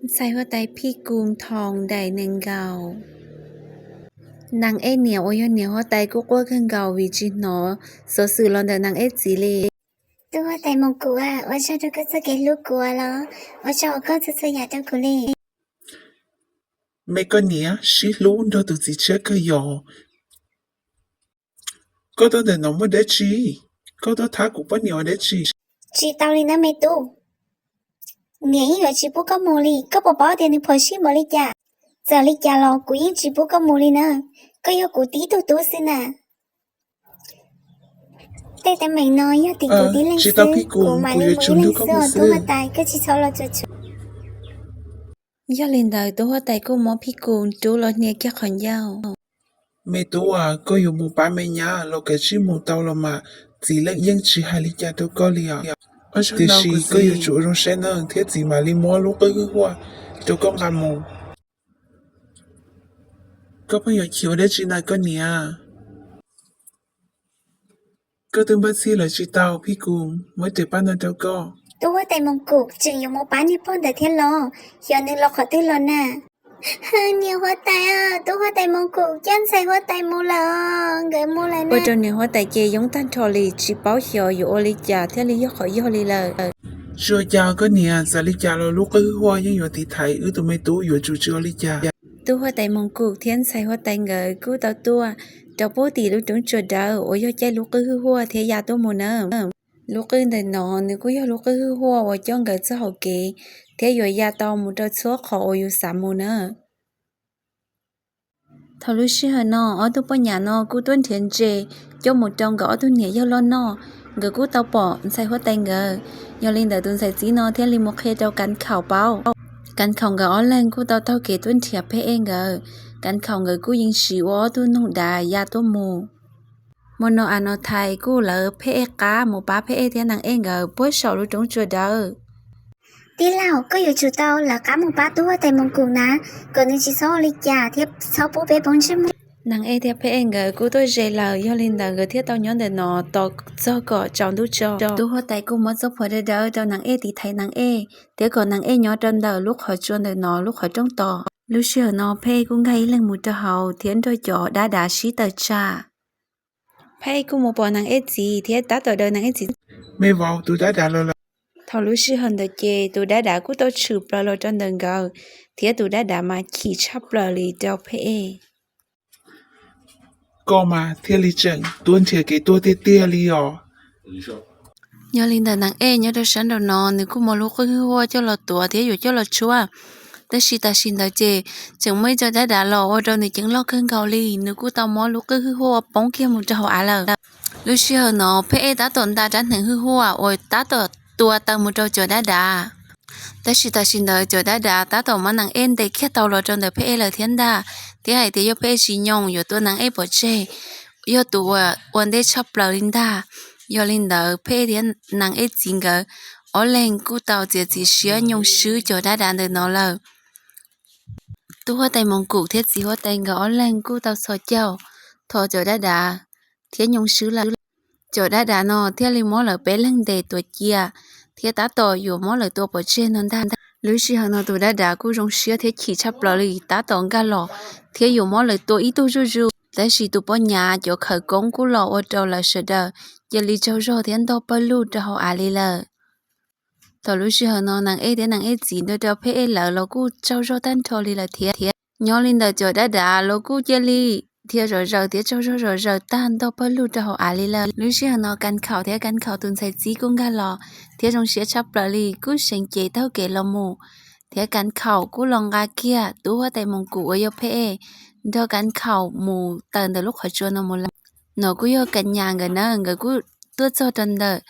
Ntxhais huab tais Phij Kus Thoos daim nees nkaum. Nas Ej niam uas yog niam huab tais kuj quaj kawg nkaus vim tsis hnov xov xwm los ntawm Nas Ej txiv li. Tub huab tais Moos Kuv, ua tsaug rau koj txoj kev hlub kuv los, ua tsaug uas koj txhua txhua yam rau kuv li. Me koj niam sib hlub nrog tus txiv tshiab kawg yog. Koj tuaj ntawm no muaj dab tsi? Koj tuaj thab kuv poj niam ua dab tsi? Tsis tau li na me tub. Niam yeej yuav tsis pub koj mus li, koj puas paub tias nws phom sij npaum li cas? Txawm li cas los kuv yeej tsis pub koj mus li na. Koj yog kuv tib tug tub xwb na. Tej teeb meem no yog tim kuv tib leeg xwb, kuv mam li mus ib leeg xwb os tub huab tais, koj tsis txhob los tsuas tsuas. Yog li ntawd tub huab tais kuj muab Phij Kus rub los hnia kiag qhov ncauj. Me tub, koj yuav mus pab me nyab los kav tsij mus tau los mas, txiv yeej tsis hais li cas rau koj li os. Tiam sis koj yuav tsum ua zoo saib na thiab txiv mam li muab lub qwj hwj huaj rau koj nqa mus. Koj pheej yuav chim ua dab tsi na koj niam? Koj twb npaj txhij lawm tsis tau Phij Kus, muab tes paj no rau koj. Tub huab tais Moos Kuv tseem yuav mus pab niag pog ntawd thiab los, xyov nws los qhov twg los na. Niam huab tais, tub huab tais Moos Kuv coj ntxhais huab tais mus lawm, nkawd mus lawm. Ua rau niam huab tais ces yoob tag nrho li, tsis paub xyov yuav ua li cas thiaj li yog qhov yog li lawm. Tsis ua cas koj niam, txawm li cas los lub qwj hwj huaj yeej yuav tiv thaiv wb tus me tub, yuav tsum tsis ua li cas. Tub huab tais Moos Kuv thiab ntxhais huab tais nkawd kuj tau tuaj rau pub tim lub roob tsua dawb uas yog caij lub qwj hwj huaj thiab ya tuaj mus na. Lub qwj ntawm no nws kuj yog lub qwj hwj huaj uas coj nkawd txoj hauv kev thiab yuav ya tau mus rau txhua qhov uas yus xav mus na. Thaum lub sij hawm no ob tug poj nyam no kuj tuaj nrhiav ntses coj mus rau nkawd ob tug niam yawg loj noj. Nkawd kuj tau pom ntxhais huab tais nkawd, yog li ntawd tus ntxhais txiv no thiaj li mus qhia rau Kav Khaum paub. Kav Khaum nkawd ob leeg kuj tau taug kev tuaj nrhiav Phej Ej nkawd. Kav Khaum nkawd kuj yeej siv ua ob tug noog dav ya tuaj mus. Hmo no As Nos Thais kuj lawv Phej Ej qab mus pab Phej Ej thiab Nas Ej nkawd puag saum lub roob tsua dawb. Tij laug, koj yuav tsum tau lawv qab mus pab tub huab tais Moos Kuv na, kom nws tsis txhob ua li cas thiab txhob pub peb poob ntsej muag. Nas Ej thiab Phej Ej nkawd kuj tuaj ze lawm, yog li ntawd nkawd thiaj tau nyob ntawm no tos txog kom tsaus ntuj tso. Tub huab tais kuj muab txoj phuam dawb dawb rau Nas Ej tiv thaiv Nas Ej, thiab kom Nas Ej nyob rau ntawm lub qhov tsua ntawm no lub qhov rooj tos. Lub sij hawm no Phej Ej kuj nkag ib leeg mus rau hauv thiab nrog cov dab dav sib tawm tsam. Phej Ej kuj mus pom Nas Ej txiv thiab tab tom daws Nas Ej txiv. Me vauv, tus dab dav los lawm. Thaum lub sij hawm ntawd ces tus dab dav kuj tau tshwm plaws los rau ntawm nkawd, thiab tus dab dav mas chim tshaj plaws li rau Phej Ej. Koj mas thiaj li tseem tuaj nrhiav kev tuag tiag tiag li os. Yog li ntawd Nas Ej nyob rau sab nraum no nws kuj muab lub qwj hwj huaj coj los tuav thiab yuav coj los tshuab. Tab sis tam sim ntawd ces tseem muaj ib co dab dav los ua rau nws ceeb loj kawg nkaus li, nws kuj tau muab lub qwj hwj huaj ua poob kiag mus rau hauv av lawm. Lub sij hawm no Phej Ej tab tom nta rab hneev hwj huaj uas tab tom tua taw mus rau cov dab dav. Tab sis tam sim ntawd cov dab dav tab tom muab Nas Ej ntes kiag tau los rau ntawm Phej Ej lawm thiab ntag, thiab hais tias yog Phej Ej tsis nyoos yuav tua Nas Ej pov tseg, yog tus uas ua ntej tshaj plaws li ntag. Yog li ntawd Phej Ej thiab Nas Ej txiv nkawd ob leeg kuj tau txiav txim siab nyoos swb cov dab dav ntawm no lawm. Tub huab tais Moos Kuv thiab txiv huab tais nkawd ob leeg kuj tau txhos caug thov cov dab dav thiab nyoos swb lawm. Cov dab dav no thiaj li muab lawv peb leeg ntes tuav cia thiab tab tom yuav muab lawv tua pov tseg no ntag. Lub sij hawm no tus dab dav kuj zoo siab thiab chim tshaj plaws li, tab tom nkag los thiab yuav muab lawv tua ib tug zuj zus, tab sis tus poj nyav cov khawv koob kuj los ua rau lawv sawv daws cia li tsaug zog thiab ntog pawg lug rau hauv av li lawm. Thaum lub sij hawm no Nas Ej thiab Nas Ej txiv nrog rau Phej Ej lawv los kuj tsaug zog tag nrho li lawm thiab. Nyob li ntawd cov dab dav los kuj cia li dhia zom zaws thiab tsaug zog zom zaws tag ntog pawg lug rau hauv av li lawm. Lub sij hawm no Kav Khaum thiab Kav Khaum tus ntxhais txiv kuj nkag los thiab zoo siab tshaj plaws li, kuj seev cev taug kev los mus, thiab Kav Khaum kuj los nqa kiag tub huab tais Moos Kuv uas yog Phej Ej nrog Kav Khaum mus tawm ntawm lub qhov tsua no mus lawm. No kuj yog Kav Nyas nkawd na, nkawd kuj tuaj txog rau ntawm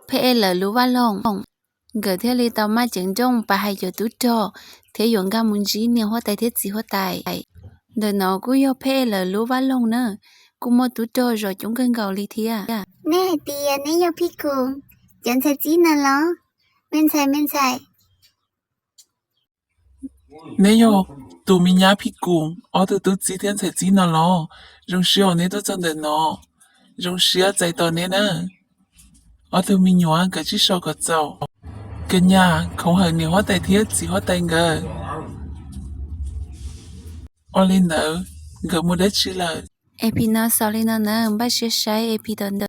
Phej Ej lawv lub vaj loog, nkawd thiaj li tau maj ceev nrooj pas hais cov tub rog thiab yuav nkag mus ntsib niam huab tais thiab txiv huab tais. Ntawm no kuj yog Phej Ej lawv lub vaj loog na, kuj muaj tub rog zov coob kawg nkaus li thiab. Nej hais tias neb yog Phij Kus cov ntxhais txib no los? Me ntxhais, me ntxhais. Neb yog tus me nyab Phij Kus ob tug tub txib thiab ntxhais txib no los? Zoo siab uas neb tuaj txog ntawm no. Zoo siab txais tos neb na. Ob tug me nyuam, kav tsij so kom txaus. Koj nyaj khoov hawm niam huab tais thiab txiv huab tais nkawd. Ua li ntawd nkawd mus dab tsi lawm? Ep no xaus li no na, npaj siab saib ep tom ntej.